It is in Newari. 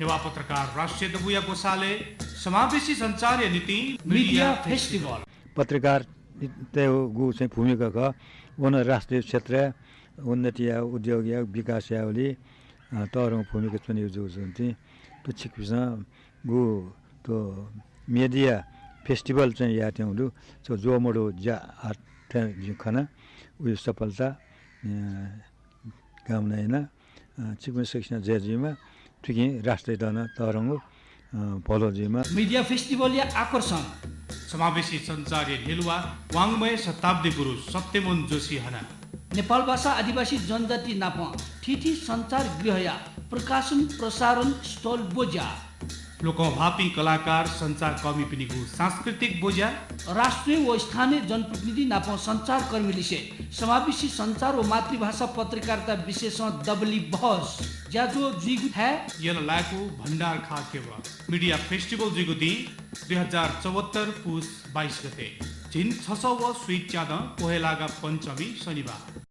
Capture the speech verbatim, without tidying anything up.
नेवाः पत्रकार राष्ट्रिय दबूया ग्वसालय् समावेशी सञ्चारया निंतिं मिडिया मिडिया फेस्टिभल। पत्रकार तय्गु चाहिँ भूमिका खः, व नं राष्ट्रिय क्षेत्रय् उन्नति यायेगु, उद्योग यायेगु, विकास यायेगुली, अ, तःधंगु भूमिका च्वनीगु जूगुलिं थ्व छिकपिन्सं गु थ्व मिडिया फेस्टिभल चाहिँ यायेत्यंगु दु। थ्व ज्वःमदुगु ज्या आः थें जिं खना। उगु सफलता, अ, कामना याना। अ, छिकपिं सकसिनं जय जुइमा। थुकिं राष्ट्रय् नं तःधंगु, अ, भलो जुइमा। मिडिया फेस्टिभलया आकर्षण। समावेशी सञ्चारया न्ह्यलुवा वाङ्मय शताब्दी गुरु सत्यमोहन जोशी हना। नेपालभाषा आदिवासी जनजाति नाप थीथी सञ्चार गृहया प्रकाशन प्रसारण स्थल ब्वज्या। लोकंह्वाःपिं कलाकार सञ्चारकर्मीपिनिगु सांस्कृतिक ब्वज्या। राष्ट्रिय व स्थानीय जनप्रतिनिधि नाप सञ्चारकर्मीलिसे समावेशी सञ्चार व मातृभाषा पत्रकारिता विषयसं दबली बहस ज्याझ्वः जुइगु थाय्। यल लाय्कू भण्डार खः केवल। मिडिया फेस्टिभल जुइगु दिं दुई हजार चौहत्तर पुस बाइस गते। झिंछसः व स्वीच्यादँ कोहेलागा पञ्चमी शनिबार।